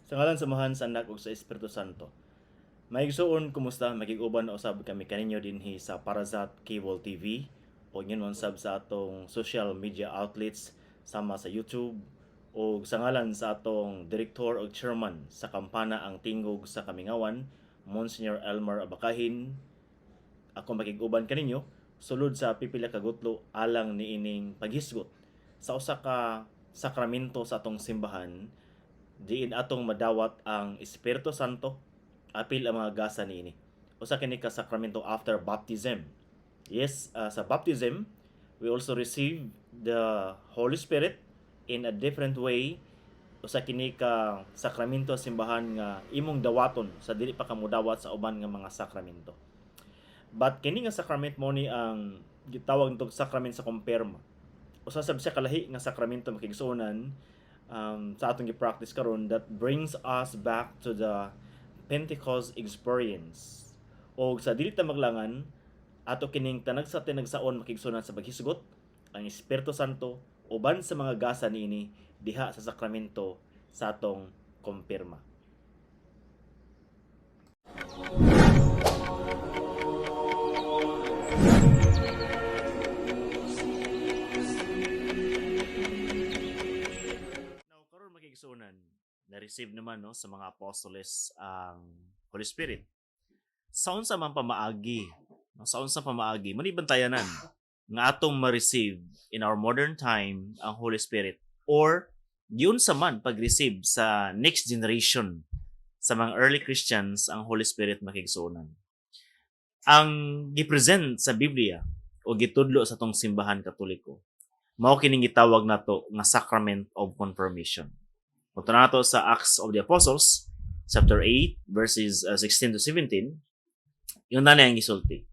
Sa ngalan sa Amahan, sa Anak ug sa Espiritu Santo. Mga igsuon, kumusta? Makig-uban na usab kami kaninyo dinhi sa Parazat Cable TV o ingon man sab sa atong social media outlets sama sa YouTube, o sa ngalan sa atong direktor o chairman sa Kampana ang Tingog sa Kamingawan, Monsignor Elmer Abacahin. Ako makig-uban kaninyo sulod sa pipila ka gutlo alang niining paghisgot sa usa ka sakramento sa atong simbahan diin atong madawat ang Espiritu Santo apil ang mga gasa niini. Usa kini ka sakramento after baptism. Yes, sa baptism we also receive the Holy Spirit in a different way. Usa kini ka sakramento sa simbahan nga imong dawaton sa dili pa ka modawat sa uban nga mga sakramento. But kini nga sacrament mo ni ang gitawag nitong sacrament sa kumpirma. Usa sab siya kalahi nga sakramento, mga kaigsuonan, sa atong gi-practice karon that brings us back to the Pentecost experience. O sa dili ta maglangan, ato kining tanag sa tinagsaon, mga kaigsuonan, sa paghisgot ang Espiritu Santo uban sa mga gasa niini diha sa sakramento sa atong kumpirma. Now, karon, mga kaigsuonan, na-receive naman, no, sa mga apostoles ang Holy Spirit. Sa unsa man pamaagi, no, sa unsa pamaagi, mao bantayanan nga atong ma-receive in our modern time ang Holy Spirit or giunsa man pag-receive sa next generation sa mga early Christians ang Holy Spirit, mga kaigsuonan? Ang gipresent sa Biblia o gitudlo sa atong Simbahan Katoliko, mao kining gitawag nato nga sacrament of confirmation. Punta nato sa Acts of the Apostles chapter 8 verses 16 to 17. Ingon na ang gisulti.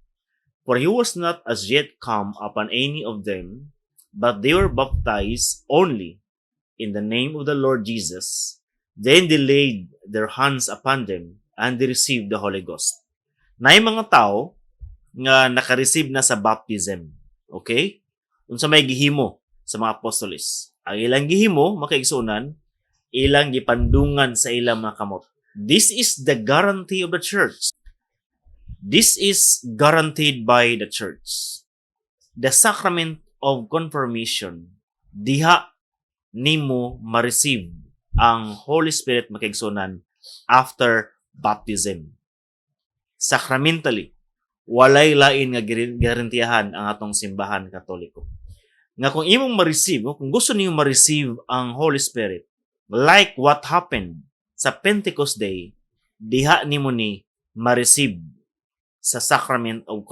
"For he was not as yet come upon any of them, but they were baptized only in the name of the Lord Jesus. Then they laid their hands upon them and they received the Holy Ghost." Naay mga tao nga naka-receive na sa baptism. Okay? Unsa may gihimo sa mga apostoles? Ang ilang gihimo, mga kaigsuonan, ilang gipandungan sa ilang mga kamot. This is the guarantee of the church. This is guaranteed by the church. The sacrament of confirmation, diha nimo ma-receive ang Holy Spirit, mga kaigsuonan, after baptism. Sacramentally, walay lain nga garantiyahan ang atong Simbahan Katoliko. Nga kung imong ma-receive, kung gusto niyo ma-receive ang Holy Spirit, like what happened sa Pentecost Day, diha nimo ni ma-receive sa sacrament of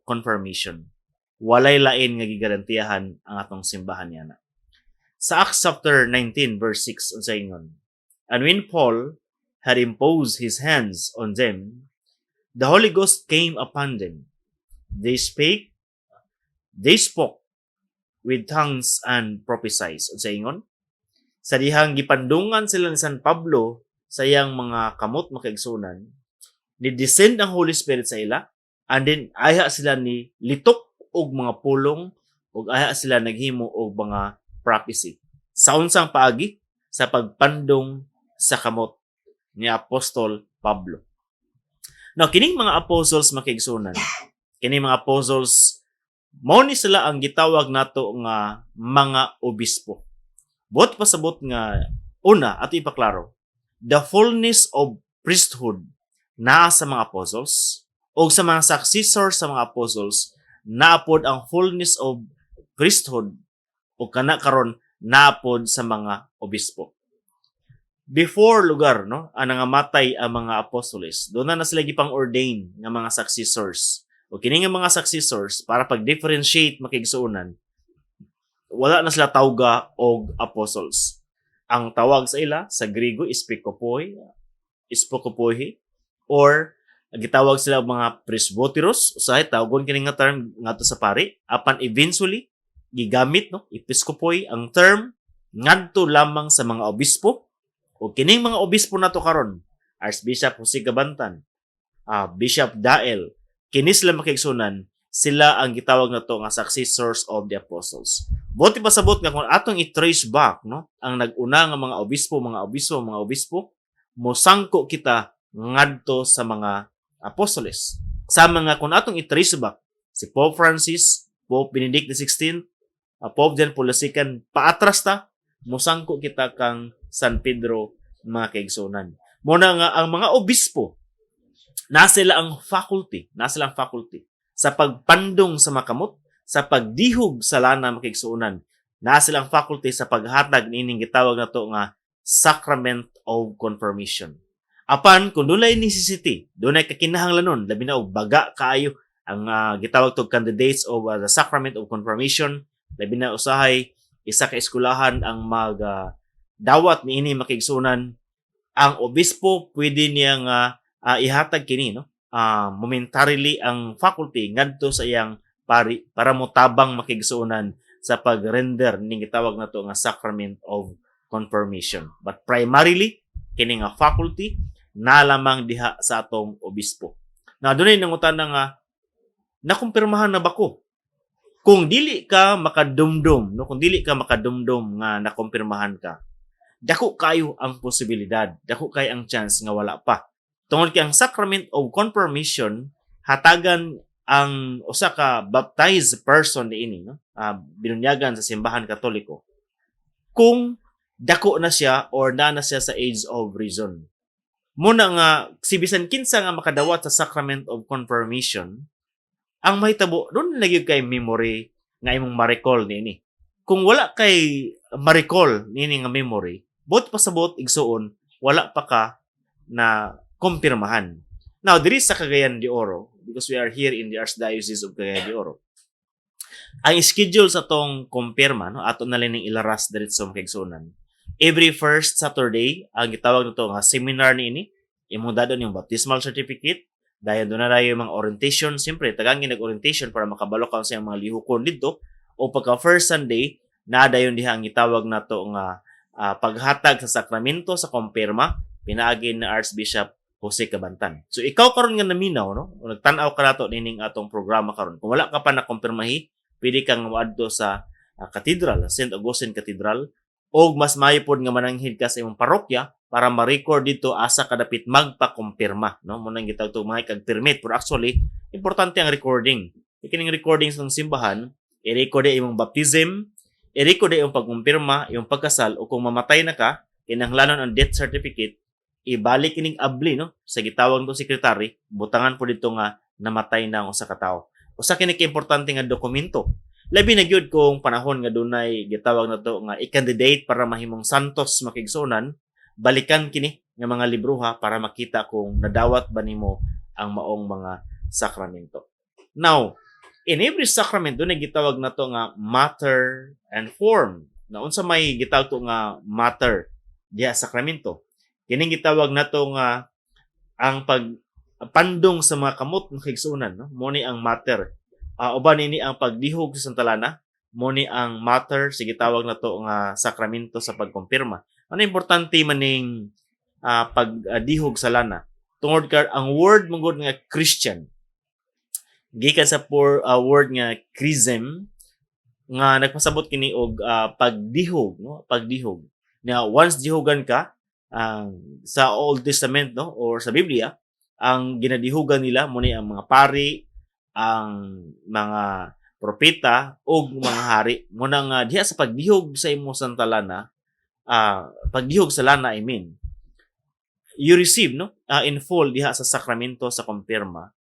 confirmation. Walay lain nga gigarantiyahan ang atong simbahan niana. Sa Acts chapter 19 verse 6, unsa ingon? "And when Paul had imposed his hands on them, the Holy Ghost came upon them. They spoke with tongues and prophesied." Unsa ingon? Sa dihang gipandungan sila ni San Pablo sa iyang mga kamot, mga kaigsuonan, ni descend ang Holy Spirit sa ila and then ayha sila ni litok og mga pulong ug ayha sila naghimo og mga prophecy. Sa unsang paagi? Sa pagpandong sa kamot ni Apostol Pablo. Now, kining mga apostles, mga kaigsuonan, kining mga apostles, mao ni sila ang gitawag nato nga mga obispo. Buot pasabot nga una ato ipaklaro, the fullness of priesthood naa sa mga apostles o sa mga successors sa mga apostles naapod ang fullness of priesthood o kana karon naapod sa mga obispo. Before lugar, no, ang nangamatay ang mga apostoles, doon na na sila gipang ordain nga mga successors. O kini nga mga successors, para pag-differentiate, mga kaigsuonan, wala na sila tawga og apostles. Ang tawag sa ila sa Griego episkopoi, episkopoi, or gitawag sila og mga presbyteros. Usahay tawagon kini nga term ngadto sa pari, apan eventually gigamit, no, episkopoi ang term ngadto lamang sa mga obispo. O kining mga obispo nato karon, Archbishop Jose Gabantan, Bishop Dael, kini sila, mga kaigsuonan, sila ang gitawag nato nga successors of the apostles. Buot pasabot nga kung atong i-trace back, no, ang nag-una nga mga obispo, mga obispo, mga obispo, mosangko kita ngadto sa mga apostoles. Sa mga kung atong i-trace back, si Pope Francis, Pope Benedict XVI, Pope John Paul II, paatras ta, mosangko kita kang San Pedro, mga kaigsunan. Muna nga ang mga obispo, na sila ang faculty sa pagpandong sa makamot, sa pagdihog sa lana, mga kaigsuonan, na sila ang faculty sa paghatag niining gitawag nato nga Sacrament of Confirmation. Apan kung dunay necessity, dunay kakinahanglanon, labi na og baga kaayo ang gitawag to candidates of the Sacrament of Confirmation, labi na usahay isa ka eskulahan ang mag dawat niini, mga kaigsuonan, ang obispo pwede niya nga ihatag kini, no, momentarily ang faculty ngadto sa iyang pari para motabang, mga kaigsuonan, sa pag-render ning gitawag nato nga Sacrament of Confirmation. But primarily, kini nga faculty na lamang diha sa atong obispo. Na dunay nangutana nga, "Nakumpirmahan na ba ko?" Kung dili ka makadumdum, no, kung dili ka makadumdum nga nakumpirmahan ka, dako kayo ang posibilidad, dako kay ang chance nga wala pa. Tungod kay ang Sacrament of Confirmation, hatagan ang usa ka baptized person niini, no, binunyagan sa Simbahan Katoliko, kung dako na siya or na siya sa age of reason. Muna nga si bisan kinsa nga makadawat sa Sacrament of Confirmation, ang mahitabo doon na gyud kay memory nga imong ma-recall niini. Kung wala kay ma-recall niini nga memory, buot pasabot, igsuon, wala pa ka na kumpirmahan. Now, diri sa Cagayan de Oro, because we are here in the Archdiocese of Cagayan de Oro, ang schedule sa tong kumpirma, no, ato na lang ning ilaras diretso, mga kaigsuonan. Every first Saturday, ang gitawag nato nga seminar niini, imong dadon yung baptismal certificate, dayon doon na yung mga orientation, siyempre, tagangi nag-orientation para makabalo ka sa mga lihukon dito, o pagka first Sunday, na dayon diha ang gitawag nato nga paghatag sa sakramento sa kumpirma, pinaagi na Archbishop Jose Cabantan. So ikaw karon nga naminaw, no? O nagtan-aw ka nato nining atong programa karon. Kung wala ka pa na kumpirmahi, pwede kang moadto sa Cathedral, St. Augustine Cathedral, o mas maayo pod nga mananghid ka sa imong parokya para ma-record dito asa kadapit magpakumpirma, no? Mo nang gitawag to mga kag permit, pero actually importante ang recording. Kining recording sa simbahan, i-record imong baptism, i-record imong pagkumpirma, imong pagkasal, o kung mamatay na ka, kinahanglanon ang death certificate, ibalik kining abli, no, sa gitawag to secretary, butangan po dito nga namatay na ang usa ka tawo. Usa kini ka importante nga dokumento. Labi na gyud kung panahon nga dunay gitawag na to nga i-candidate para mahimong santos, mga kaigsuonan, balikan kini nga mga libroha para makita kung nadawat ba nimo ang maong mga sakramento. Now, in every sacrament dunay gitawag na to nga matter and form. Na unsa may gitawag to nga matter diha sa sakramento? Kining gitawag nato nga ang pag pandong sa mga kamot, mga kaigsuonan, no? Mo ni ang matter. Uban nini ang pagdihog sa Santa Lana, mo ni ang matter sa gitawag nato nga sakramento sa pagkumpirma. Ano importante maning pagdihog sa lana? Tungod kay ang word man gud nga Christian gikan sa por word nga chrism nga nagpasabot kini og pagdihog, no, pagdihog. Na once dihogan ka sa Old Testament, no, or sa Biblia, ang ginadihugan nila mo ni ang mga pari, ang mga propeta ug mga hari. Mo na nga diha sa pagdihog sa imo Santa Lana, pagdihog sa lana, I mean, you receive, no, in full diha sa sakramento sa kumpirma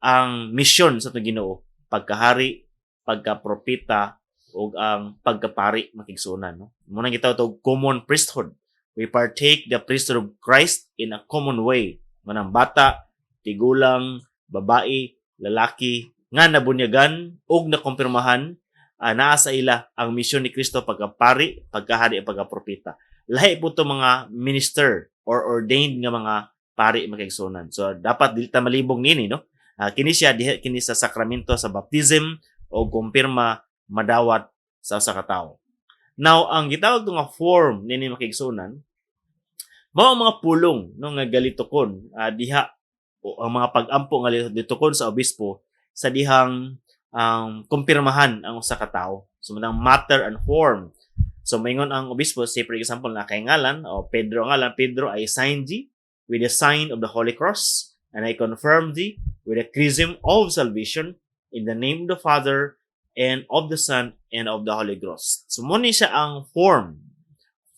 ang misyon sa atong Ginoo, pagkahari, pagkapropeta ug ang pagkapari, mga kaigsuonan, no? Mo nang gitawag og common priesthood. We partake the priesthood of Christ in a common way, manang bata, tigulang, babae, lalaki nga nabunyagan ug nakumpirmahan, naa sa ila ang misyon ni Kristo, pagkapari, pagkahari, ug pagkapropeta. Lahi po to mga minister or ordained nga mga pari, mga kaigsuonan. So dapat dili ta malibog nini, no? Kini siya diha kini sa sakramento sa baptism o kumpirma madawat sa usa ka tawo. Now, ang gitawag to nga form nini, mga kaigsuonan, mao ang mga pulong, no, nga galitukon diha o ang mga pag-ampo nga litukon sa obispo sa dihang kumpirmahan ang usa ka tawo. So manang matter and form. So maingon ang obispo, say for example na kay ngalan o Pedro ang ngalan, "Pedro, I sign thee with the sign of the Holy Cross, and I confirm thee with the chrism of salvation in the name of the Father and of the Son and of the Holy Ghost." So mao ni siya ang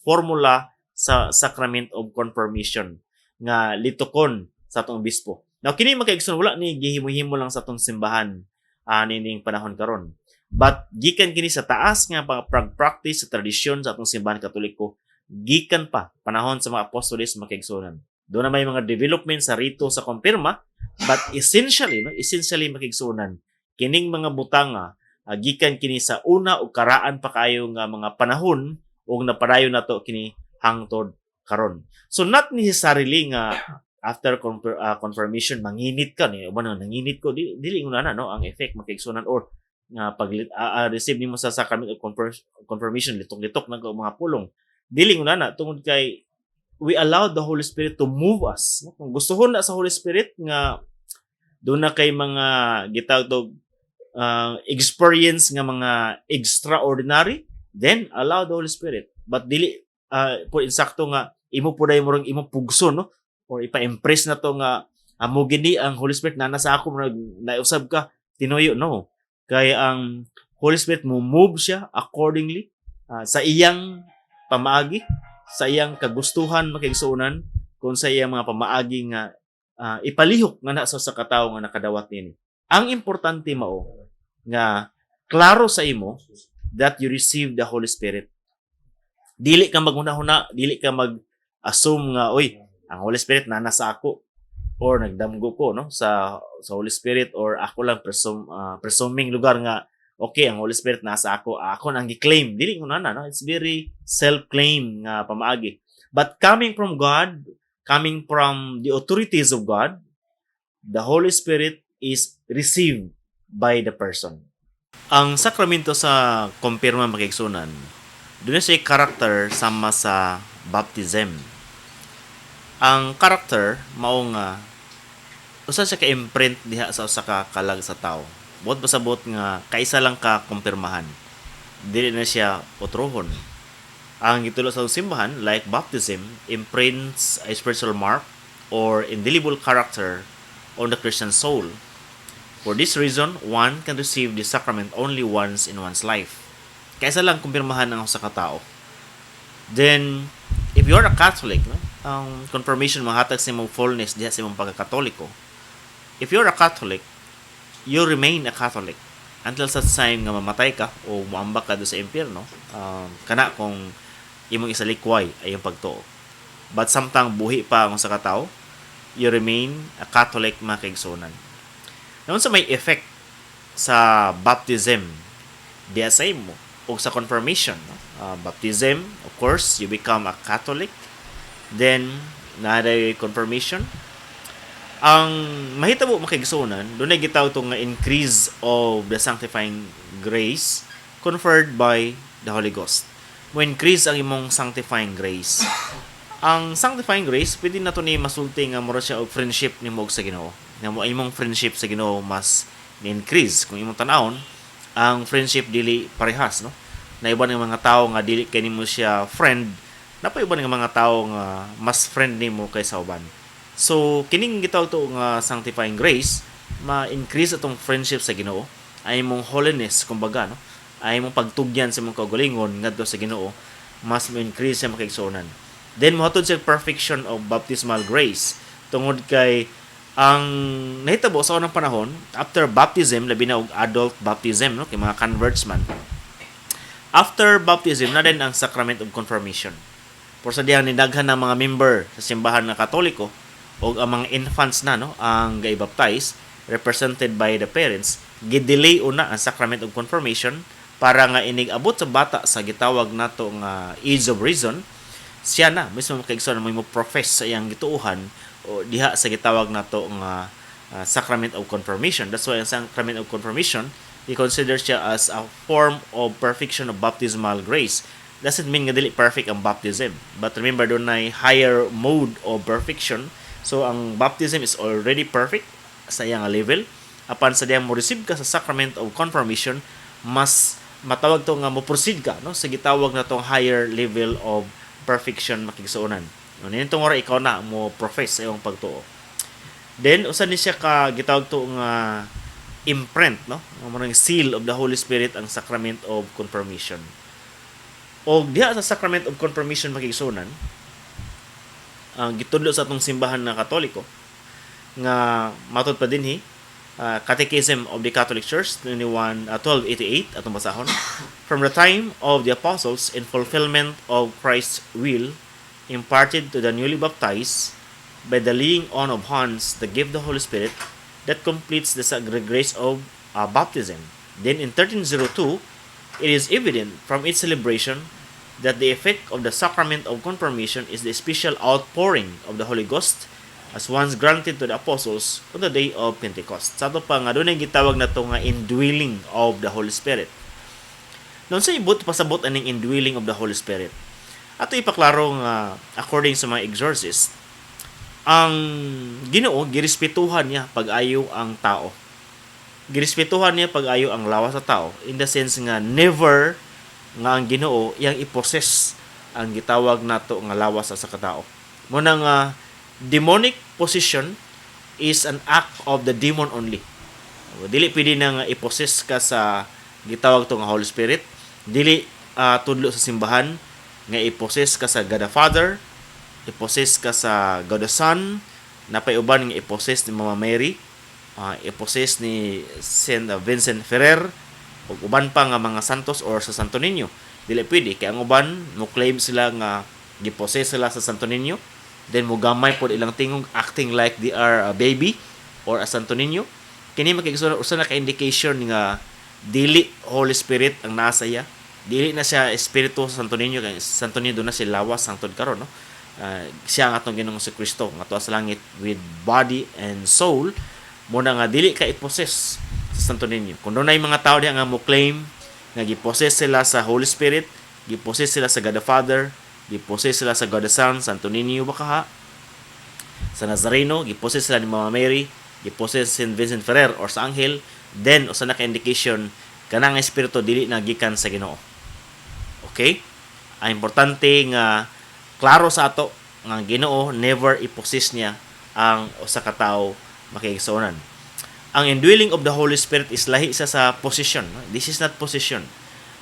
formula sa sacrament of confirmation nga litukon sa atong obispo. Now kini, mga kaigsoon, wala ni gihimo-himo lang sa atong simbahan nining panahon karon. But gikan kini sa taas nga pag-practice sa tradisyon sa atong Simbahan Katoliko gikan pa panahon sa mga apostoles, mga kaigsuonan. Duna may mga development sa rito sa kumpirma, but essentially, no, essentially, mga kaigsuonan, kining mga butanga gikan kini sa una o karaan pa kayo nga mga panahon ug napadayon nato kini hangtod karon. So not necessarily nga after confirmation manginit ka ni uban nga nanginit ko di, dili na, no, ang effect, mga kaigsuonan, or nga pag receive nimo sa sacrament of confirmation, litok-litok na mga pulong. Dili na na tungod kay we allow the Holy Spirit to move us, no? Kung gustuhon na sa Holy Spirit nga duna kay mga gitawag to experience nga mga extraordinary, then allow the Holy Spirit. But dili po insakto nga imo po dai murag imo pugso, no, or ipa-impress na to nga amo gini ang Holy Spirit na nasa ako, murag nausab ka tinuyo. No, kay ang Holy Spirit mo move siya accordingly sa iyang pamaagi, sa iyang kagustuhan, mga kaigsuonan, kung sa iyang mga pamaagi nga ipalihok nga na sa katawo nga nakadawat nini. Ang importante mao nga klaro sa imo that you receive the Holy Spirit. Dili ka maghuna-huna, dili ka mag-assume nga, "Oy, ang Holy Spirit na nasa ako," or "Nagdamgo ko, no, sa Holy Spirit," or "Ako lang presuming lugar nga okay ang Holy Spirit nasa ako, ako nang gi-claim." Dili ko na, no? It's very self-claim nga pamaagi. But coming from God, coming from the authorities of God, the Holy Spirit is received by the person. Ang sakramento sa kumpirma, mga kaigsuonan, duna siya character sama sa baptism. Ang character mao nga usa siya ka imprint diha sa usa ka kalag sa tao. Buot pasabot nga kaisa lang ka kumpirmahan. Dili na siya otrohon. Ang gitulo sa simbahan, like baptism, imprints a spiritual mark or indelible character on the Christian soul. For this reason, one can receive the sacrament only once in one's life. Kaysa lang kumpirmahan ang usa ka tao. Then, if you're a Catholic, no, ang confirmation mahatag sa imong fullness diha sa imong pagkakatoliko. If you're a Catholic, you remain a Catholic until such time nga mamatay ka o muambak ka do sa impyerno, kana kung imong isalikway ay yung pagtuo. But samtang buhi pa ang usa ka tawo, you remain a Catholic, mga kaigsuonan. Naman sa may effect sa baptism diya sa imo o sa confirmation, no? Baptism, of course, you become a Catholic. Then, naa confirmation. Ang mahitabo, mga kaigsuonan, duna gitawag to nga increase of the sanctifying grace conferred by the Holy Ghost. Mo increase ang imong sanctifying grace. Ang sanctifying grace, pwede na to ni masulti nga mura siya og friendship nimo og sa Ginoo. Nga mo imong friendship sa Ginoo mas ni-increase. Kung imong tan-awon, ang friendship dili parehas, no? Na iban ng mga tao nga dili kay nimo siya friend, napa iban ng mga tao nga mas friend nimo kaysa uban. So kining gitawag to nga sanctifying grace, ma-increase atong friendship sa Ginoo, ay imong holiness kumbaga, no, ay imong pagtugyan sa imong kaugalingon ngadto sa Ginoo, mas mo-increase sa, mga kaigsuonan. Then mohatod sa perfection of baptismal grace tungod kay ang nahitabo sa unang panahon after baptism, labi na og adult baptism, no, kay mga converts man, after baptism na din ang sacrament of confirmation. Por sa dihang nidaghan ng mga member sa simbahan nga Katoliko o ang mga infants na, no, ang ga-baptize represented by the parents, gidelay una ang sacrament of confirmation para nga inig abot sa bata sa gitawag nato nga age of reason, siya na mismo, mga kaigsoon, mo profess sa iyang gituohan o diha sa gitawag nato nga sacrament of confirmation. That's why ang sacrament of confirmation, i-consider siya as a form of perfection of baptismal grace. Doesn't mean nga dili perfect ang baptism, but remember, dunay higher mode of perfection. So ang baptism is already perfect sa iyang level. Apan sa diyang mo receive ka sa sacrament of confirmation, mas matawag to nga mo proceed ka, no, sa gitawag na tong higher level of perfection, mga kaigsuonan. No, niadtong ora ikaw na mo profess sa imong pagtuo. Then usa ni siya ka gitawag to nga imprint, no? Nga murag seal of the Holy Spirit ang sacrament of confirmation. Og diha sa sacrament of confirmation, mga kaigsuonan, ang gitudlo sa atong simbahan na Katoliko nga matod pa dinhi, Catechism of the Catholic Church 21 1288, atong basahon: "From the time of the apostles, in fulfillment of Christ's will, imparted to the newly baptized by the laying on of hands the gift of the Holy Spirit that completes the sacred grace of baptism." Then in 1302, "It is evident from its celebration that the effect of the sacrament of confirmation is the special outpouring of the Holy Ghost as once granted to the apostles on the day of Pentecost." Sa ato pa nga dunay gitawag na to nga indwelling of the Holy Spirit. Noon sa ibot pasabot aning indwelling of the Holy Spirit. Ato ipaklaro nga according sa mga exorcist, ang Ginoo girespetuhan niya pag-ayo ang tao. Girespetuhan niya pag-ayo ang lawas sa tao in the sense nga never nga ang Ginoo iyang i-possess ang gitawag nato nga lawas sa katao. Muna nga demonic possession is an act of the demon only. Dili pwede na nga i-possess ka sa gitawag to nga Holy Spirit. Dili tudlo sa simbahan nga i-possess ka sa God the Father, i-possess ka sa God the Son, napay uban nga i-possess ni Mama Mary, i-possess ni Saint Vincent Ferrer ug uban pa nga mga santos or sa Santo Niño. Dili pwede kay ang uban mo claim sila nga gi-possess sila sa Santo Niño, then mo gamay pod ilang tingog, acting like they are a baby or a Santo Niño. Kini, mga kaigsuonan, usa na ka indication nga dili Holy Spirit ang nasa iya. Dili na siya espiritu sa Santo Niño kay Santo Niño duna siya lawas hangtod karon, no? Siya ang atong Ginoong Kristo nga tuwa sa langit with body and soul. Mo na nga dili ka i-possess sa Santo Niño. Kung dunay mga tao diha nga mo claim nga gi-possess sila sa Holy Spirit, gi-possess sila sa God the Father, gi-possess sila sa God the Son, Santo Niño ba kaha, sa Nazareno, gi-possess sila ni Mama Mary, gi-possess Saint Vincent Ferrer or sa anghel, then usa na ka indication kanang espiritu dili na gikan sa Ginoo. Okay? Ang importante nga klaro sa ato nga ang Ginoo never i-possess niya ang usa ka tawo, mga kaigsuonan. Ang indwelling of the Holy Spirit is lahi sa possession, no? This is not possession.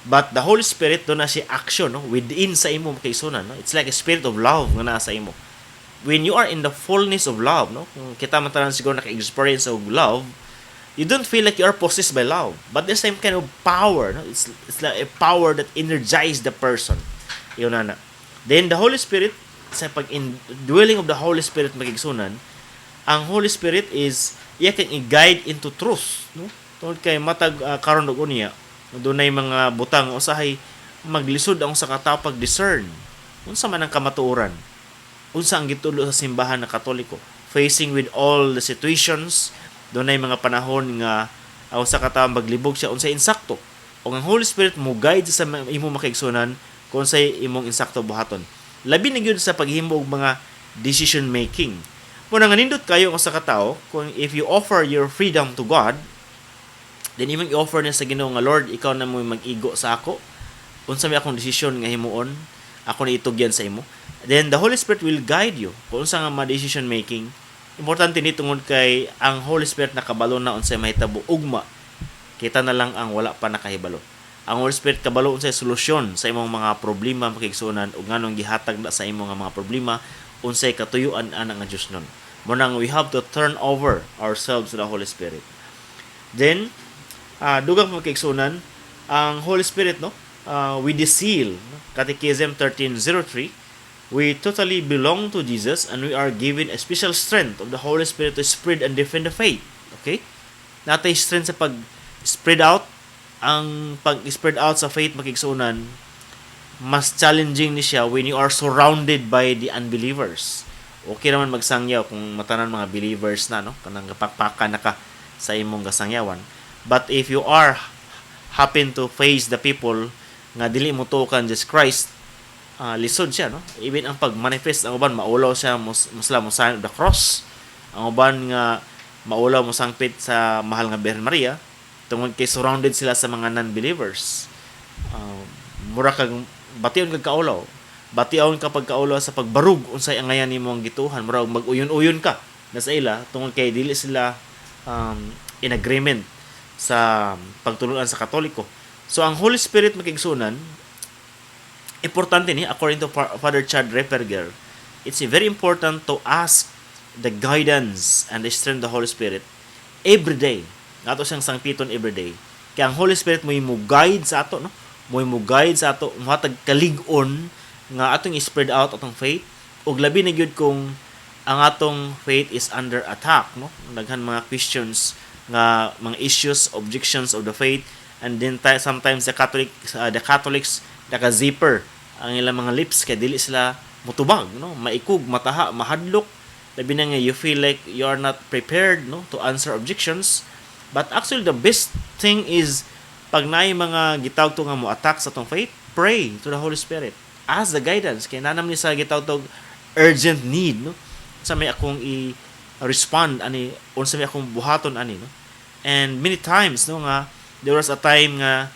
But the Holy Spirit duna siya action, no, within sa imo, mga kaigsuonan, no? It's like a spirit of love nga naa sa imo. When you are in the fullness of love, no? Kung kita man tanan siguro naka-experience of love, you don't feel like you are possessed by love. But there's same kind of power, no? It's like a power that energizes the person. Yun na na. Then the Holy Spirit, sa pag-indwelling of the Holy Spirit, mga kaigsuonan, ang Holy Spirit is iya kang i-guide into truth, no? Tungod kay matag karon og unya, dunay mga butang usahay maglisod ang sa katao pag-discern unsa man ang kamatuoran, unsa ang gitudlo sa simbahan na Katoliko. Facing with all the situations, dunay mga panahon nga ang usa ka tawo maglibog siya unsay insakto. Ug ang Holy Spirit mo guide sa imo, mga kaigsuonan, kung unsay imong insakto buhaton. Labi na gyud sa paghimo og mga decision making. Mo nga nindot kayo ang usa ka tawo kung if you offer your freedom to God, then imong i-offer niya sa Ginoo nga, "Lord, ikaw na mo mag-igo sa ako. Unsa may akong desisyon nga himuon, ako ni itugyan sa imo." Then the Holy Spirit will guide you kung unsa nga ma decision making. Importante ni tungod kay ang Holy Spirit nakabalo na unsay mahitabo ugma. Kita na lang ang wala pa nakahibalo. Ang Holy Spirit kabalo unsay solusyon sa imong mga problema, mga kaigsuonan, ug nganong gihatag na sa imong nga mga problema, unsay katuyuan ana nga Dios nun. Mo nang we have to turn over ourselves to the Holy Spirit. Then, dugang, mga kaigsuonan, ang Holy Spirit, no? With the seal, no? Catechism 1303, "We totally belong to Jesus and we are given a special strength of the Holy Spirit to spread and defend the faith." Okay? Natay strength sa pag spread out. Ang pag spread out sa faith, mga kaigsuonan, mas challenging ni siya when you are surrounded by the unbelievers. Okay naman magsangyaw kung matanan mga believers na, no, kanang gapakpakan na ka sa imong gasangyawan. But if you are happen to face the people nga dili mo tuo kan Jesus Christ, lisod siya, no? Even ang pag-manifest, ang uban maulaw siya musla mo sign of the cross. Ang uban nga maulaw mo sangpit sa mahal nga Birhen Maria tungod kay surrounded sila sa mga non-believers. Mura kag bation kag kaulaw. Batiaon ka pagkaulaw sa pagbarug unsay angayan nimo ang gituohan, murag mag-uyon-uyon ka na sa ila tungod kay dili sila in agreement sa pagtulunan sa Katoliko. So ang Holy Spirit, mga kaigsuonan, importante ni according to Father Chad Ripperger, it's very important to ask the guidance and the strength of the Holy Spirit every day. Ato siyang sangpiton every day. Kaya ang Holy Spirit mo guide sa ato, no? Mo guide sa ato, mohatag kalig-on nga atong i-spread out atong faith ug labi na gyud kung ang atong faith is under attack, no? Daghan mga questions nga mga issues, objections of the faith, and then sometimes the Catholics naka-zipper ang ilang mga lips kay dili sila mutubag, no? Maikog, mataha, mahadlok, labi na nga you feel like you are not prepared, no, to answer objections. But actually, the best thing is pag naay mga gitawag to nga mo attack sa atong faith, pray to the Holy Spirit, ask the guidance kay naa naman ni sa gitawag to urgent need, no? Sa may akong i respond ani, unsa may akong buhaton ani, no? And many times, no, nga there was a time nga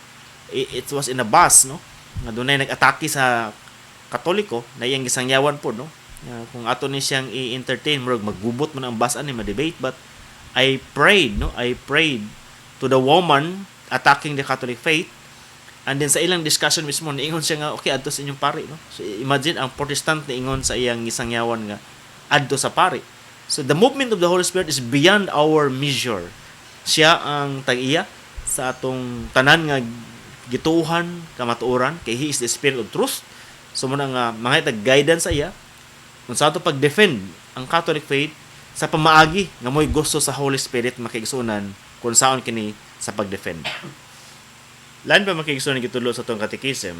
it was in a bus, no, nga dunay nag-atake sa Katoliko na iyang gisangyawan po, no? Nga kung ato ni siyang i-entertain, murag maggubot man ang bus ani, ma-debate. But I prayed, no, I prayed to the woman attacking the Catholic faith, and then sa ilang discussion mismo, niingon siya nga, "Okay, adto sa inyong pari," no? So imagine, ang Protestant niingon sa iyang gisangyawan nga adto sa pari. So the movement of the Holy Spirit is beyond our measure. Siya ang tag-iya sa atong tanan nga gituohan, kamatuoran, kay He is the Spirit of truth. So muna nga mga guidance sa iya unsa ato pag-defend ang Catholic faith sa pamaagi nga mo'y gusto sa Holy Spirit, mga kaigsuonan, kung saon kini sa pag-defend. Lain pa, mga kaigsuonan, gitudlo sa atong catechism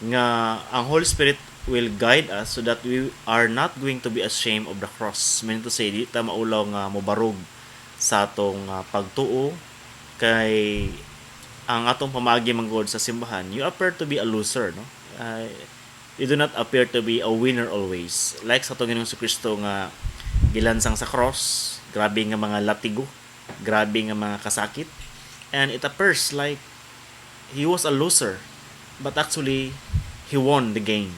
nga ang Holy Spirit will guide us so that we are not going to be ashamed of the cross. Meaning to say, di ta maulaw nga mobarog sa atong pagtuo kay ang atong pamaagi man gud sa simbahan, you appear to be a loser, no? You do not appear to be a winner always. Like sa atong Ginoong Kristo nga gilansang sa cross, grabe nga mga latigo, grabe nga mga kasakit. And it appears like he was a loser. But actually, he won the game.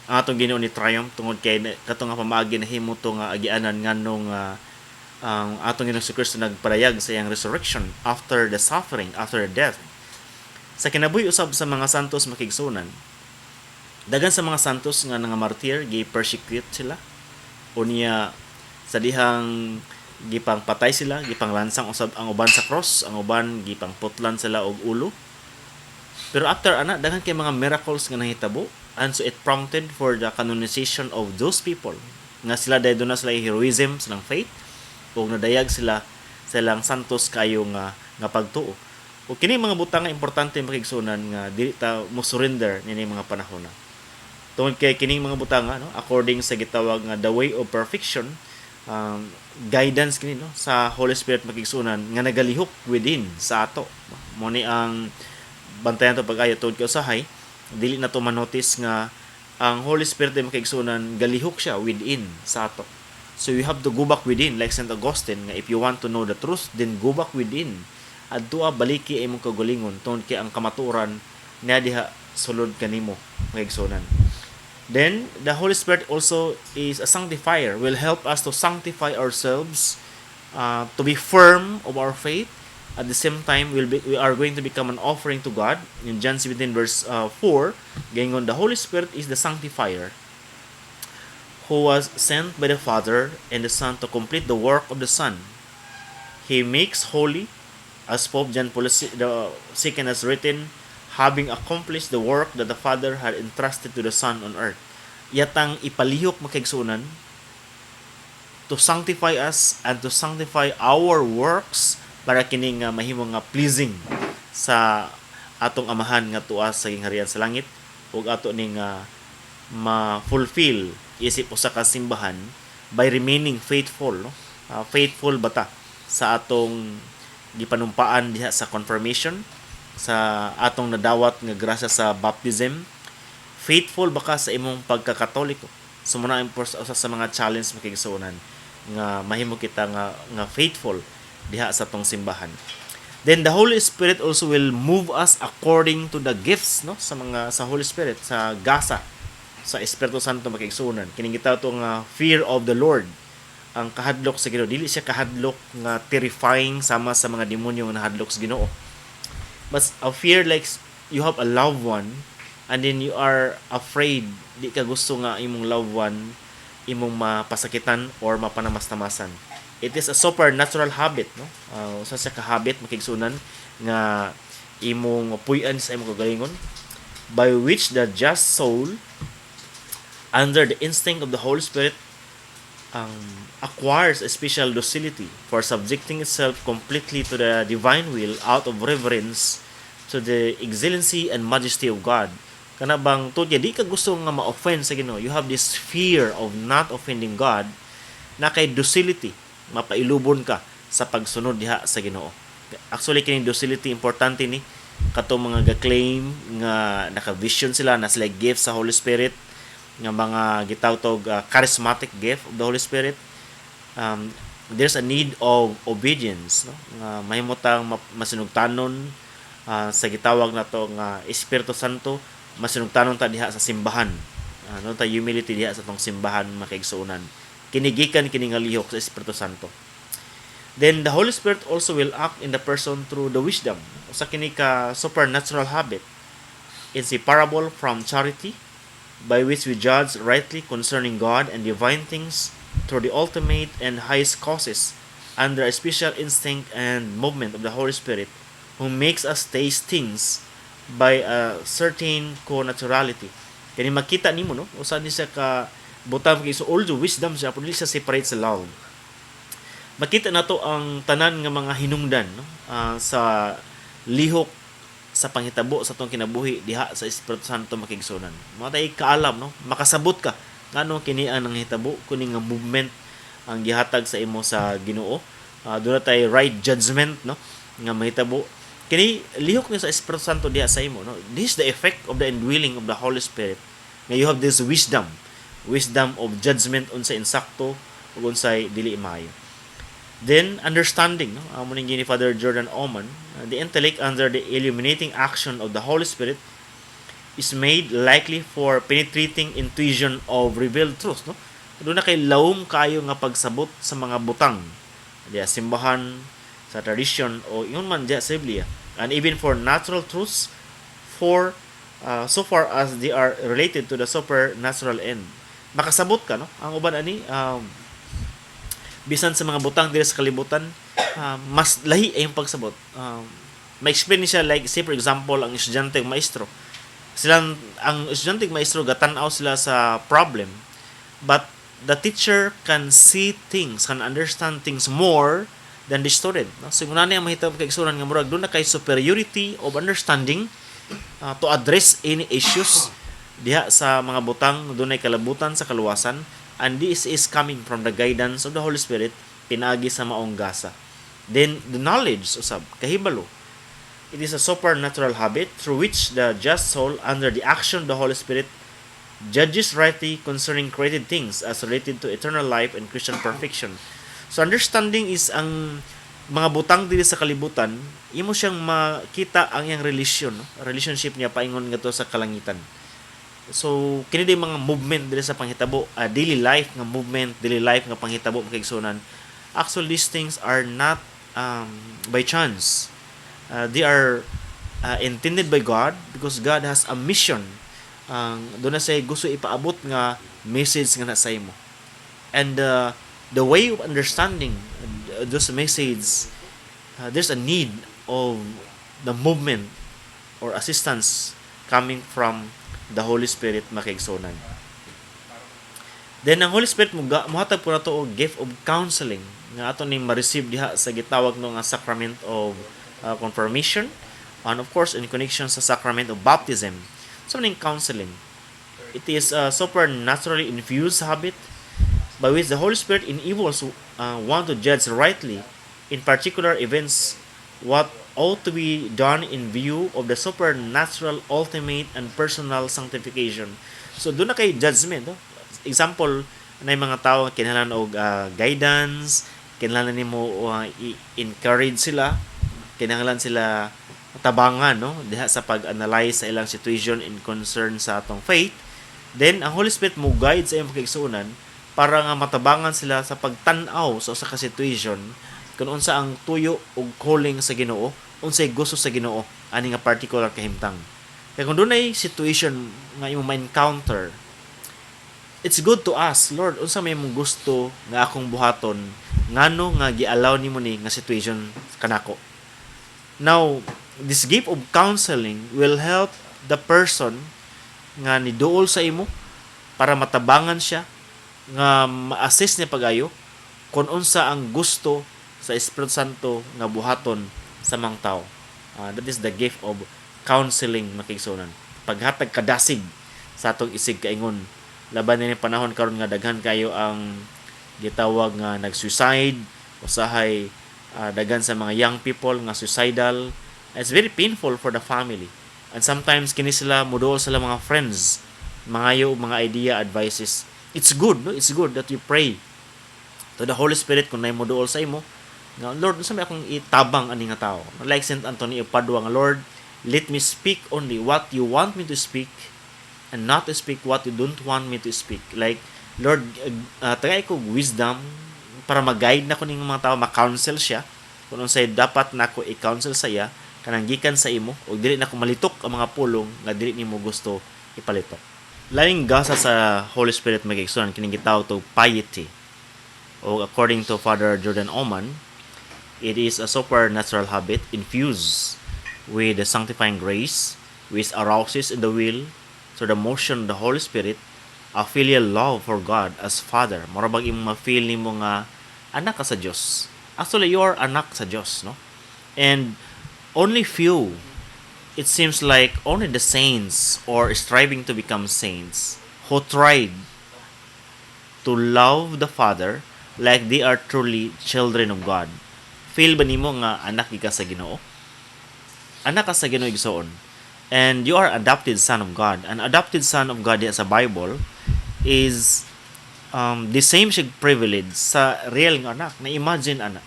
Ang atong Ginoo ni triumph tungod kay kato nga pamaagi nahimo to nga agianan nganong ang atong Ginoong Kristo nagpadayag sa iyang resurrection after the suffering, after the death. Sa kinabuhi usab sa mga santos, mga kaigsuonan, daghan sa mga santos nga nga martyr, gi-persecute sila. Unya sa dihang gipang patay sila, gipang lansang usab ang uban sa cross, ang uban gipang putlan sila og ulo. Pero after ana, daghan kay mga miracles nga nahitabo, and so it prompted for the canonization of those people nga sila dahil na sila heroism, silang faith, ug nadayag sila sa ilang santos kayo nga pagtuo. Ug kini mga butang nga importante, mga kaigsuonan, nga dili ta mo surrender niini mga panahon na. Tungod kay kining mga butanga, no, according sa gitawag nga the way of perfection, guidance kini, no, sa Holy Spirit, mga kaigsuonan, nga nagalihok within sa ato. Mo ni ang bantayan to pag-ayo tungod kay usahay dili na to manotice nga ang Holy Spirit ay, mga kaigsuonan, galihok siya within sa ato. So you have to go back within, like Saint Augustine nga if you want to know the truth, then go back within. Adtoa baliki ay imong kaugalingon tungod kay ang kamatuoran naa diha sulod kanimo, mga kaigsuonan. Then the Holy Spirit also is a sanctifier, will help us to sanctify ourselves, to be firm of our faith. At the same time, we are going to become an offering to God. In John 17 verse 4, gaingon, "The Holy Spirit is the sanctifier who was sent by the Father and the Son to complete the work of the Son. He makes holy, as Pope John Paul II has written, having accomplished the work that the Father had entrusted to the Son on earth." Yatang ipalihok, mga kaigsuonan, to sanctify us and to sanctify our works para kini nga mahimo nga pleasing sa atong Amahan nga tuwa sa gingharian sa langit ug ato ning ma-fulfill isip usa ka simbahan by remaining faithful, no? Faithful bata sa atong gipanumpaan diha sa confirmation, sa atong nadawat nga grasya sa baptism? Faithful ba ka sa imong pagkakatoliko? So muna ang usa sa mga challenge, mga kaigsuonan, nga mahimo kita nga faithful diha sa atong simbahan. Then the Holy Spirit also will move us according to the gifts, no, sa mga sa Holy Spirit, sa gasa. Sa Espiritu Santo, makaigsuonan, kining gitawag to nga fear of the Lord, ang kahadlok sa Ginoo. Dili siya kahadlok nga terrifying sama sa mga demonyo nga nahadlok sa Ginoo, but a fear like you have a loved one and then you are afraid, di ka gusto nga imong loved one imong mapasakitan or mapanamastamasan. It is a supernatural habit, no? Usa siya ka habit, makigsunan, nga imong puy-an sa imong kagalingon, by which the just soul under the instinct of the Holy Spirit acquires a special docility for subjecting itself completely to the divine will out of reverence to the excellency and majesty of God. Kana bang tuod di ka gusto nga ma-offend sa Ginoo. You have this fear of not offending God na kay docility, mapailubon ka sa pagsunod diha sa Ginoo. Actually, kini docility importante ni katong mga ga-claim nga naka-vision sila na sila gift sa Holy Spirit, nga mga gitawag charismatic gift of the Holy Spirit. There's a need of obedience, no, nga mahimutang masinugtanon sa gitawag nato nga Espiritu Santo. Masinugtanon ta diha sa simbahan, no, ta humility diha sa tong simbahan, makaigsuonan. Kini gikan kini nga lihok sa Espiritu Santo. Then the Holy Spirit also will act in the person through the wisdom. Usa kini ka supernatural habit, inseparable from charity, by which we judge rightly concerning God and divine things through the ultimate and highest causes, under a special instinct and movement of the Holy Spirit, who makes us taste things by a certain connaturality. Kani makita nimo, no, usa ni siya ka butang kay, so all the wisdom siya, pero dili siya separate sa love. Makita nato ang tanan nga mga hinungdan, no, sa lihok sa panghitabo sa atong kinabuhi diha sa Espiritu Santo, makigsunan. Mga tay kaalam, no, makasabot ka ngano kini ang nanghitabo, kuni nga movement ang gihatag sa imo sa Ginoo. Doon na tay right judgment, no, nga mahitabo. Kini lihok ni sa Espiritu Santo diha sa imo, no. This is the effect of the indwelling of the Holy Spirit. Nga you have this wisdom, wisdom of judgment unsa insakto ug unsay dili maayo. Then, understanding, no? Amo ning ni Father Jordan Oman, the intellect under the illuminating action of the Holy Spirit is made likely for penetrating intuition of revealed truth, no? Doon na kay lawom kayo nga pagsabot sa mga butang diya simbahan, sa tradition o ingon man diya sa Biblia, and even for natural truths for so far as they are related to the supernatural end. Makasabot ka, no? Ang uban ani bisan sa mga butang diri sa kalibutan, mas lahi ay yung pagsabot. Ma-explain ni siya like, say for example, ang estudyante ug maestro. Silang ang estudyante ug maestro gatan-aw sila sa problem, but the teacher can see things, can understand things more than the student, no? So kung ang mahitabo kay igsuonan nga murag doon na kay superiority of understanding to address any issues diha sa mga butang dunay kalabutan sa kaluwasan, and this is coming from the guidance of the Holy Spirit pinaagi sa maong gasa. Then the knowledge usab, kahibalo. It is a supernatural habit through which the just soul under the action of the Holy Spirit judges rightly concerning created things as related to eternal life and Christian perfection. So understanding is ang mga butang diri sa kalibutan, imo siyang makita ang iyang relasyon, no? Relationship niya paingon ngadto sa kalangitan. So kini di mga movement diri sa panghitabo, daily life nga movement, daily life nga panghitabo, makaigsuonan. Actually, these things are not by chance. They are intended by God because God has a mission. Ang doon na say gusto ipaabot nga message nga nasa imo. And the way of understanding those message, there's a need of the movement or assistance coming from the Holy Spirit, makaigsuonan. Then ang Holy Spirit mo mohatag po nato og gift of counseling nga ato ning ma-receive diha sa gitawag no nga sacrament of confirmation and of course in connection sa sacrament of baptism. So ning counseling, it is a supernaturally infused habit by which the Holy Spirit enables one to judge rightly in particular events what ought to be done in view of the supernatural, ultimate, and personal sanctification. So doon na kay judgment. No? Example, na mga tao nga kinahanglan og guidance, kinahanglan nimo i-encourage sila, kinahanglan sila tabangan, no, diha sa pag-analyze sa ilang situation in concern sa atong faith. Then ang Holy Spirit mo guide sa imong kaigsuonan para nga matabangan sila sa pagtan-aw sa usa ka situation kung unsa ang tuyo ug calling sa Ginoo, unsay gusto sa Ginoo ani nga particular kahimtang. Kay kung dunay situation nga imong ma-encounter, it's good to ask, "Lord, unsa may imong gusto nga akong buhaton? Ngano nga gi-allow nimo ni nga situation kanako?" Now, this gift of counseling will help the person nga niduol sa imo para matabangan siya nga ma-assist niya pagayo kung unsa ang gusto sa Espiritu Santo nga buhaton sa mga tao. That is the gift of counseling, mga kaigsuonan. Paghatag kadasig sa atong isig kaingon. Laban ni panahon karon nga daghan kayo ang gitawag nga nag-suicide, usahay daghan sa mga young people nga suicidal. It's very painful for the family. And sometimes kini sila muduol sila mga friends, mangayo og mga idea, advices. It's good, no? It's good that you pray to the Holy Spirit kung naay moduol sa imo nga, "Lord, unsa may akong itabang ani nga tao?" Like Saint Anthony of Padua nga, "Lord, let me speak only what you want me to speak and not to speak what you don't want me to speak." Like, "Lord, tagay ko wisdom para mag-guide na ko ning mga tao, ma-counsel siya kung unsay dapat nako i-counsel sa iya kanang gikan sa imo ug dili nako malitok ang mga pulong nga dili nimo gusto ipalitok." Laing gasa sa Holy Spirit, mga kaigsuonan, kining gitawag to piety. O according to Father Jordan Oman, it is a supernatural habit infused with the sanctifying grace which arouses in the will through the motion of the Holy Spirit a filial love for God as Father. Mura bag imong ma-feel nimo nga anak ka sa Dios. Actually, you are anak sa Dios, no? And only few, it seems like only the saints or striving to become saints who tried to love the Father like they are truly children of God. Feel ba nimo nga anak ka sa Ginoo? Anak ka sa Ginoo, igsoon. And you are adopted son of God. An adopted son of God sa Bible is the same siya privilege sa real nga anak. Na imagine ana.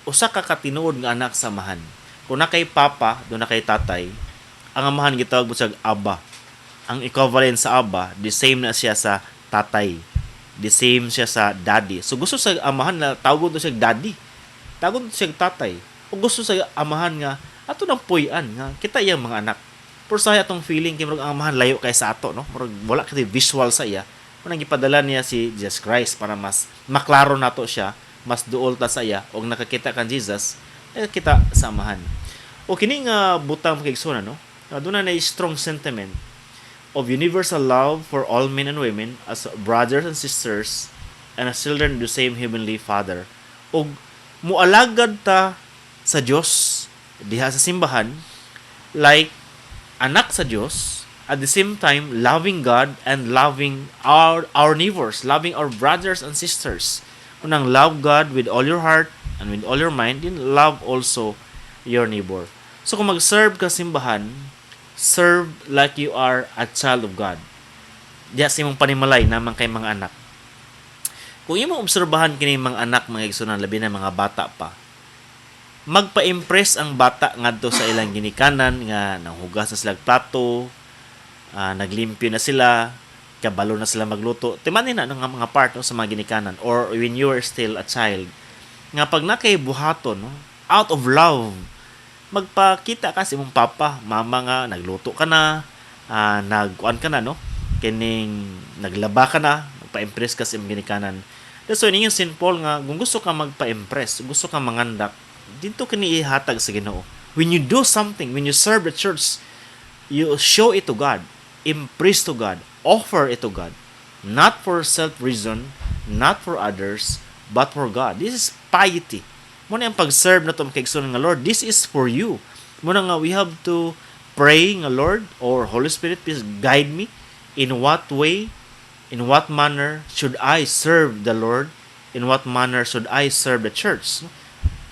Usa ka katinuod nga anak sa amahan. Kung na kay papa, duna kay tatay, ang amahan gitawag mo siya Abba. Ang equivalent sa Abba, the same na siya sa tatay. The same siya sa daddy. So gusto sa amahan na tawgon to siya daddy. Tawgon to siya tatay. O gusto sa amahan nga ato nang puy-an nga kita iyang mga anak. Pero sa atong feeling kay murag ang amahan layo kay sa ato, no? Murag wala kay visual sa iya. Unang gipadala niya si Jesus Christ para mas maklaro nato siya, mas duol ta sa iya og nakakita kan Jesus, nakakita sa amahan. O kini nga butang, mga kaigsuonan, no? Doon na strong sentiment of universal love for all men and women as brothers and sisters and as children of the same heavenly Father. Og mualagad ta sa Dios diha sa simbahan like anak sa Dios, at the same time loving God and loving our neighbors, loving our brothers and sisters. Unang love God with all your heart and with all your mind, then love also your neighbor. So kung mag-serve ka simbahan, serve like you are a child of God. Diya sa imong panimalay naman kay mga anak. Kung imong obserbahan kini mga anak, mga igsunan, labi na mga bata pa, magpa-impress ang bata ngadto sa ilang ginikanan nga nanghugas na sila plato, naglimpyo na sila, kabalo na sila magluto. Timanin na nga mga part, no, sa mga ginikanan or when you are still a child nga pag nakay buhaton, no, out of love, magpakita ka sa imong papa, mama nga nagluto ka na, nagkuan ka na, no, kining naglaba ka na, magpa-impress ka sa imong ginikanan. That's why ninyo St. Paul nga kung gusto ka magpa-impress, gusto ka mangandak, dito kini ihatag sa Ginoo. When you do something, when you serve the church, you show it to God, impress to God, offer it to God. Not for self-reason, not for others, but for God. This is piety. Muna ang pag-serve na to, mga kaigsuonan, nga, "Lord, this is for you." Muna nga we have to pray nga, "Lord or Holy Spirit, please guide me in what way, in what manner should I serve the Lord, in what manner should I serve the church?"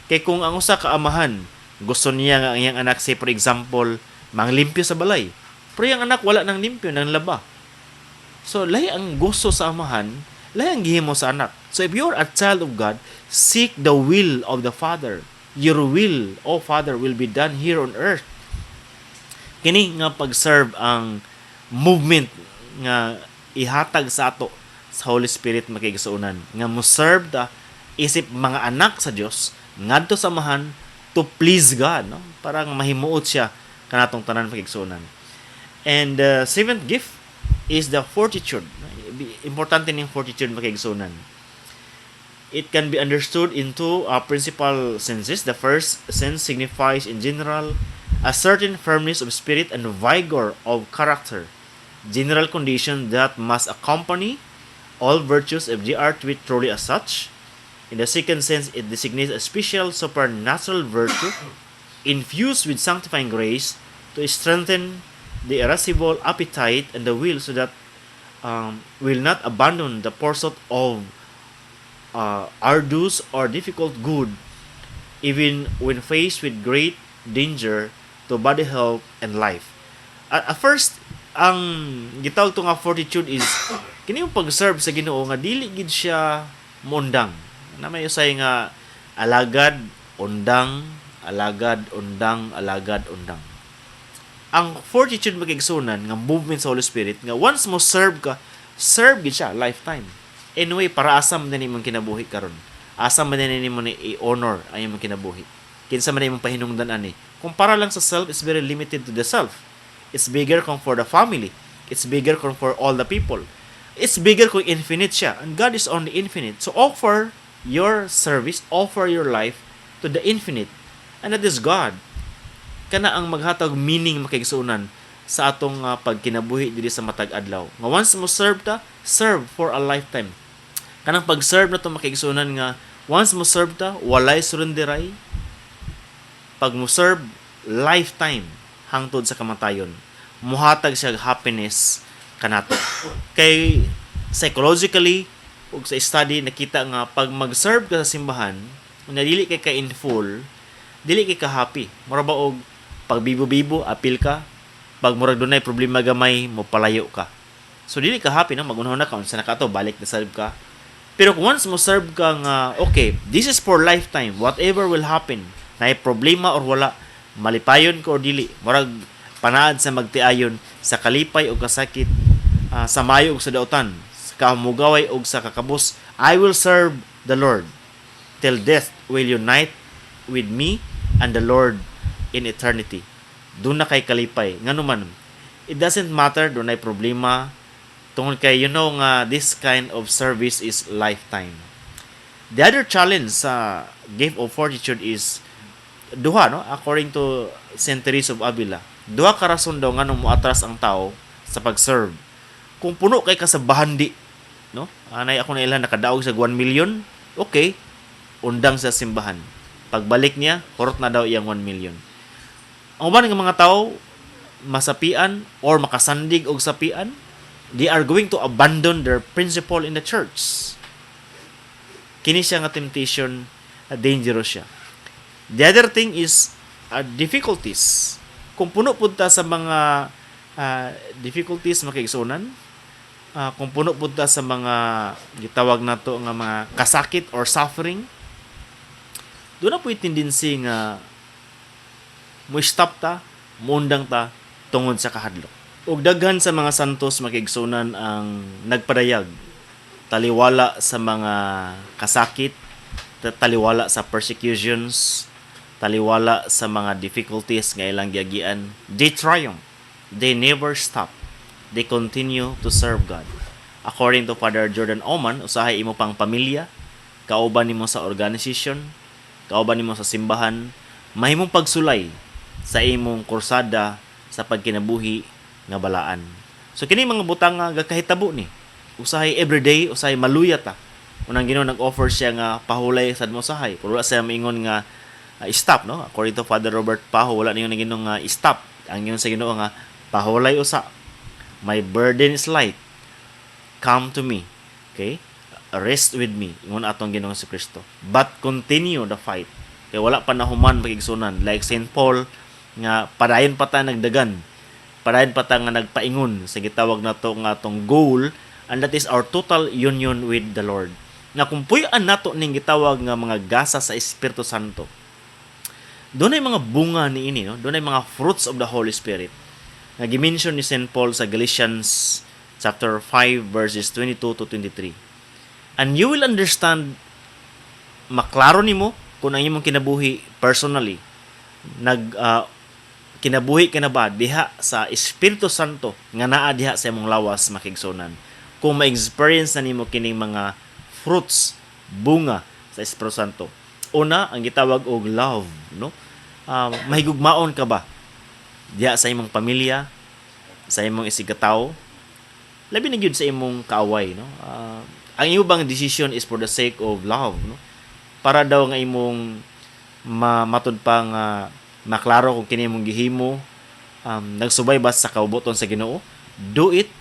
Kay kung ang usa ka amahan gusto niya nga ang iyang anak, say for example, manglimpyo sa balay. Pero yung anak wala nang limpyo, nang laba. So lahi ang gusto sa amahan, lahi ang gihimo sa anak. So if you're a child of God, seek the will of the Father. "Your will, O Father, will be done here on earth." Kini nga pag-serve ang movement nga Ihatag sa ato sa Holy Spirit, mga kaigsuonan, nga mo serve ta isip mga anak sa Dios ngadto sa Amahan to please God, no? Parang mahimuot siya kanatong tanan, mga kaigsuonan. And the seventh gift is the fortitude. Importante ning fortitude, mga kaigsuonan. It can be understood in two principal senses. The first sense signifies in general a certain firmness of spirit and vigor of character, general condition that must accompany all virtues if they are to be truly as such. In the second sense, it designates a special supernatural virtue infused with sanctifying grace to strengthen the irascible appetite and the will so that will not abandon the pursuit of arduous or difficult good even when faced with great danger to body, health and life. At first, ang gitawag to nga fortitude is kini yung pag-serve sa Ginoo nga dili gid siya muundang. Na may usay nga alagad, undang, alagad, undang, alagad, undang. Ang fortitude, mga kaigsuonan, nga movement sa Holy Spirit nga once mo serve ka, serve gid siya lifetime. Anyway, para asa man din imong kinabuhi karon? Asa man din nimo ni i-honor ang imong kinabuhi? Kinsa man imong pahinungdan ani? Kung para lang sa self, it's very limited to the self. It's bigger kung for the family. It's bigger kung for all the people. It's bigger kung infinite siya. And God is only infinite. So offer your service, offer your life to the infinite. And that is God. Kana ang maghatag meaning, mga kaigsuonan, sa atong pagkinabuhi diri sa matag adlaw. Nga once mo serve ta, serve for a lifetime. Kanang pag-serve na to, mga kaigsuonan, nga once mo serve ta, walay surrenderay. Pag mo serve lifetime hangtod sa kamatayon, muhatag siya og happiness kanato. Kay psychologically ug sa study, nakita nga pag mag-serve ka sa simbahan, unya dili kay ka in full, dili kay ka happy. Mura ba og pag bibo-bibo, apil ka, pag murag dunay problema gamay, mo palayo ka. So dili ka happy, no? Magunahon na ka unsa na ka to, balik na serve ka. Pero kung once mo serve ka nga, okay, this is for lifetime, whatever will happen, na problema or wala, malipayon ko or dili, murag panaad sa magtiayon, sa kalipay o kasakit, sa mayo o sa dautan, sa kamugaway o sa kakabos, I will serve the Lord till death will unite with me and the Lord in eternity. Doon na kay kalipay. Ngano man, it doesn't matter doon ay problema tungod kay you know nga this kind of service is lifetime. The other challenge sa gift of fortitude is duha, no? According to Saint Teresa of Avila, duha ka rason daw nganong moatras ang tao sa pag-serve. Kung puno kay ka sa bahandi, no? Anay ako na ilan nakadaog sa 1 million, okay, undang sa simbahan. Pagbalik niya, hurot na daw iyang 1 million. Ang uban nga mga tao masapian or makasandig og sapian, they are going to abandon their principle in the church. Kini siya nga temptation, dangerous siya. The other thing is difficulties. Kung puno pud ta sa mga difficulties, mga kaigsuonan, kung puno pud ta sa mga gitawag nato nga mga kasakit or suffering, doon na po yung tendency nga mo stop ta, muundang ta tungod sa kahadlok. Ug daghan sa mga santos, mga kaigsuonan, ang nagpadayag taliwala sa mga kasakit, taliwala sa persecutions, taliwala sa mga difficulties nga ilang giagian. They triumph. They never stop. They continue to serve God. According to Father Jordan Oman, usahay imo pang pamilya, kauban nimo sa organization, kauban nimo sa simbahan, mahimong pagsulay sa imong kursada sa pagkinabuhi nga balaan. So kini mga butang nga gakahitabo ni. Usahay everyday, usahay maluya ta. Unang Ginoo nag-offer siya nga pahulay sad mo usahay. Pero wala siya maingon nga stop, no? According to Father Robert Paho, wala niyo Ginoo nga stop. Ang ingon sa Ginoo nga pahulay usa. My burden is light. Come to me. Okay? Rest with me. Ingon atong Ginoong Kristo. But continue the fight. Kay wala pa nahuman, mga kaigsuonan. Like St. Paul nga padayon pa ta nagdagan. Padayon pa ta nga nagpaingon sa gitawag nato nga atong goal, and that is our total union with the Lord. Nga kung puy-an nato ning gitawag nga mga gasa sa Espiritu Santo, doon ay mga bunga ni ini, no? Doon ay mga fruits of the Holy Spirit. Nga gimension ni St. Paul sa Galatians chapter 5 verses 22 to 23. And you will understand, maklaro nimo kung ang imong kinabuhi personally nag kinabuhi ka na ba diha sa Espiritu Santo nga naa diha sa imong lawas, mga kaigsuonan, kung ma-experience na nimo kining mga fruits, bunga sa Espiritu Santo. Una, ang gitawag og love, no? Mahigugmaon ka ba diha sa imong pamilya, sa imong isigkatawo, labi na gyud sa imong kaaway, no? Ang imo bang decision is for the sake of love, no? Para daw nga imong matud pa nga maklaro kung kini imong gihimo nagsubay ba sa kaubuton sa Ginoo. Do it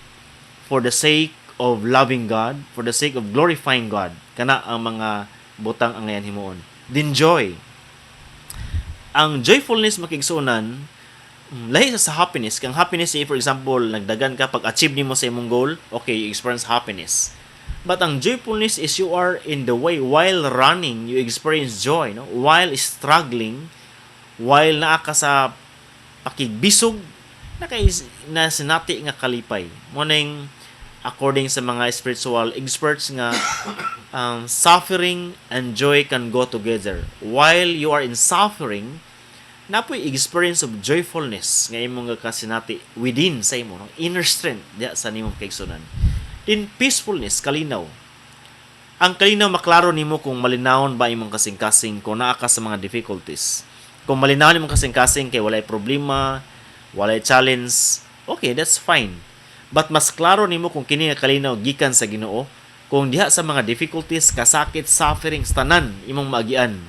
for the sake of loving God, for the sake of glorifying God. Kana ang mga butang ang ngayan himuon. Then joy. Ang joyfulness, mga kaigsuonan, lahi sa happiness. Kang happiness, eh, for example, nagdagan ka pag achieve nimo sa imong goal, okay, you experience happiness. But ang joyfulness is you are in the way. While running, you experience joy, no? While struggling, while naa ka sa pakigbisog, naka na sinati nga kalipay. Mo ning according sa mga spiritual experts nga suffering and joy can go together. While you are in suffering, napoy experience of joyfulness nga imong nga kasinati within sa imo, no? Inner strength diya sa nimong kaigsuonan. In peacefulness, kalinaw. Ang kalinaw, maklaro nimo kung malinawon ba imong kasing-kasing kung naa ka sa mga difficulties. Kung malinawon imong kasing-kasing kay walay problema, walay challenge, okay, that's fine. But mas klaro nimo kung kini nga kalinaw gikan sa Ginoo kung diha sa mga difficulties, kasakit, sufferings, tanan imong maagian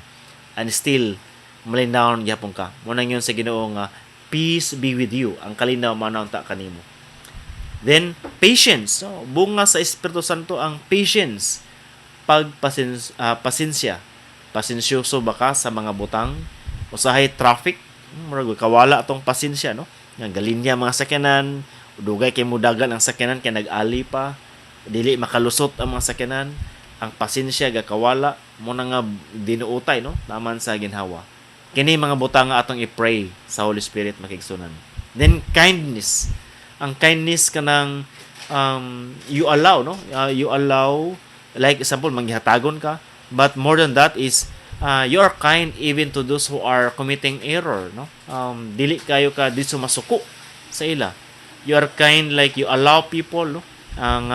and still malinawon gyapon ka. Mo nang yun sa Ginoo nga "Peace be with you." Ang kalinaw man ta kanimo. Then patience. So, bunga sa Espiritu Santo ang patience. Pagpasens pasensya. Pasensyoso ba ka sa mga butang? Usahay traffic, murag kawala atong pasensya, no? Nga galinya mga sakyanan, dugay kay mudagan ang sakyanan kay nag-ali pa, dili makalusot ang mga sakyanan, ang pasensya gakawala mo na nga dinuutay, no? Naman sa ginhawa. Kini mga butang nga atong i-pray sa Holy Spirit, mga kaigsuonan. Then kindness. Ang kindness kanang you allow, no? You allow, like example, manggihatagon ka, but more than that is you are kind even to those who are committing error, no? Dili kayo ka di masuko sa ila. You are kind like you allow people, no? Ang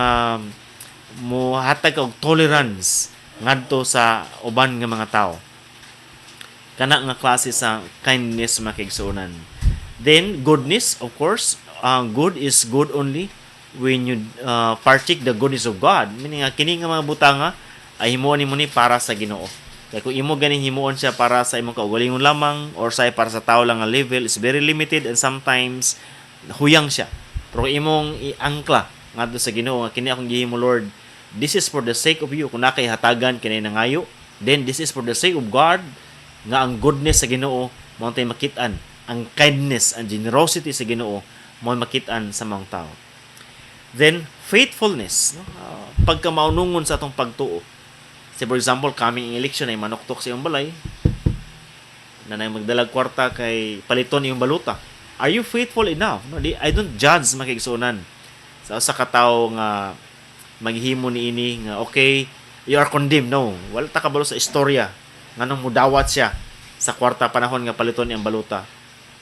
muhatag og tolerance ngadto sa uban nga mga tao. Kana nga klase sa kindness, mga kaigsuonan. Then goodness, of course, good is good only when you partake the goodness of God. Meaning nga kini nga mga butanga ay himuon nimo ni para sa Ginoo. Kaya kung imo ganing himuon siya para sa imong kaugalingon lamang or sa para sa tao lang nga level is very limited and sometimes huyang siya. Pero kung imong iangkla ngadto sa Ginoo nga kini akong gihimo, Lord, this is for the sake of you. Kung naa kay hatagan kini nangayo, then this is for the sake of God nga ang goodness sa Ginoo mo tay makit-an, ang kindness and generosity sa Ginoo mo makit-an sa mga tao. Then faithfulness, no? Pagka maunungon sa atong pagtuo. Say for example, coming election ay manuktok sa iyong balay na nay magdalag kwarta kay paliton iyong baluta. Are you faithful enough? No, di, I don't judge, mga kaigsuonan, sa usa ka tawo nga maghimo niini nga okay, you are condemned. No, wala ta kabalo sa istorya nganong mudawat siya sa kwarta panahon nga paliton iyang baluta.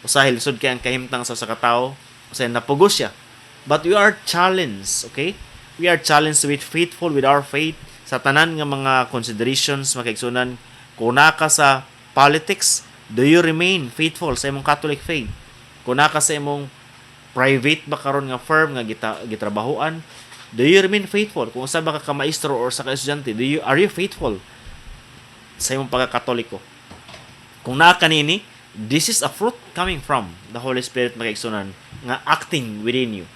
Usahay lisod kay ang kahimtang sa usa ka tawo, usahay napugos siya. But we are challenged, okay? We are challenged to be faithful with our faith sa tanan nga mga considerations, mga kaigsuonan. Kung naa ka sa politics, do you remain faithful sa imong Catholic faith? Kung naa ka sa imong private ba karon nga firm nga gitrabahoan, do you remain faithful? Kung usa ba ka ka maestro or sa ka estudyante, do you are you faithful sa imong pagkakatoliko? Kung naa ka niini, this is a fruit coming from the Holy Spirit, mga kaigsuonan, nga acting within you.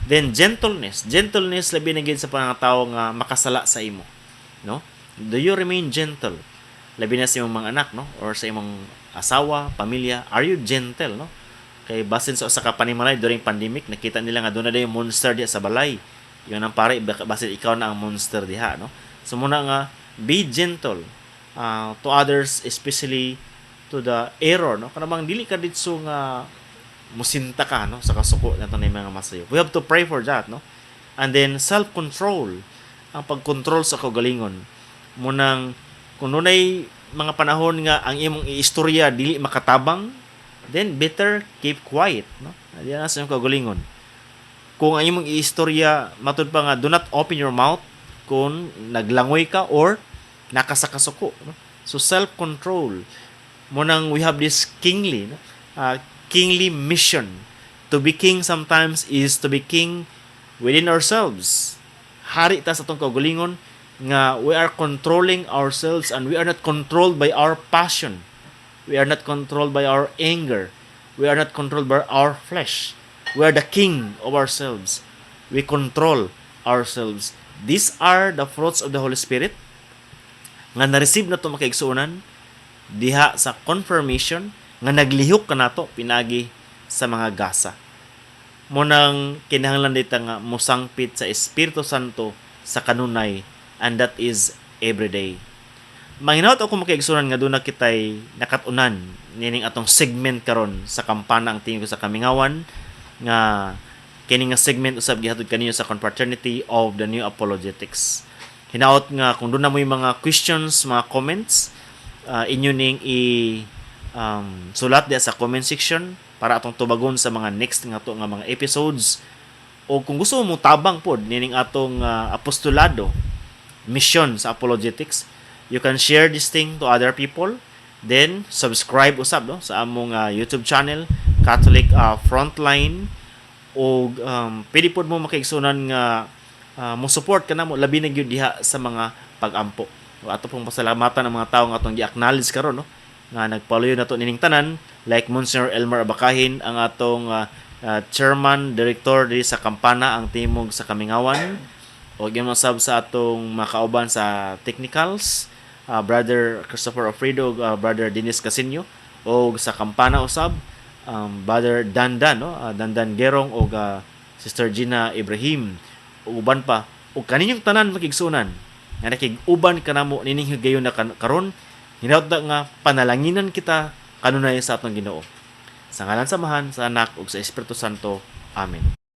Then gentleness. Gentleness labi na gid sa mga tao nga makasala sa imo, no? Do you remain gentle? Labi na sa imong mga anak, no? Or sa imong asawa, pamilya, are you gentle, no? Kay basin sa usa ka panimalay during pandemic, nakita nila nga doon na yung monster diha sa balay. Yun ang pare, basin ikaw na ang monster diha, no? So muna nga be gentle to others, especially to the error, no? Kanang dili ka ditso nga musinta ka, no, sa kasuko nato na mga masayo. We have to pray for that, no? And then self-control, ang pagkontrol sa kaugalingon. Munang kung dunay mga panahon nga ang imong iistorya dili makatabang, then better keep quiet, no? Diyan na sa imong kaugalingon. Kung ang imong iistorya matud pa nga do not open your mouth kung naglangoy ka or nakasakasuko, no? So self-control. Munang we have this kingly, no? Kingly mission. To be king sometimes is to be king within ourselves. Hari ta sa atong kaugalingon nga we are controlling ourselves and we are not controlled by our passion. We are not controlled by our anger. We are not controlled by our flesh. We are the king of ourselves. We control ourselves. These are the fruits of the Holy Spirit nga na-receive nato, mga kaigsuonan, diha sa confirmation nga naglihok kanato pinagi sa mga gasa. Munang kinahanglan dita nga mosangpit sa Espiritu Santo sa kanunay, and that is every day. Manghinaot ako, mga kaigsuonan, nga duna kitay nakat-unan nining atong segment karon sa Kampana ang Tingog sa Kamingawan, nga kini nga segment usab gihatod kaninyo sa Confraternity of the New Apologetics. Hinaot nga kung duna moy mga questions, mga comments, inyo ning i sulat diya sa comment section para atong tubagon sa mga next nga to nga mga episodes, o kung gusto mo tabang pod nining atong apostolado, mission sa apologetics, you can share this thing to other people. Then subscribe usab, no, sa among YouTube channel, Catholic Frontline, o pwede pod mo, mga kaigsuonan, nga mo support kanamo, labi na gyud diha sa mga pag-ampo. O ato pong pasalamatan ang mga tawo nga atong gi-acknowledge karon, no, nga nagpaluyo nato nining tanan, like Monsignor Elmer Abacahin, ang atong chairman director diri sa Kampana ang Timog sa Kamingawan, o gyud sab sa atong mga kauban sa technicals, Brother Christopher Ofredo ug Brother Dennis Casinio, o sa Kampana usab, Brother Dandan, no, Dandan Gerong ug Sister Gina Ibrahim ug uban pa. Ug kaninyong tanan, mga kaigsuonan, nga nakig-uban kanamo nining higayon na karon, hinaot nga panalanginan kita kanunay sa atong Ginoo. Sa ngalan sa Amahan, sa Anak ug sa Espiritu Santo. Amen.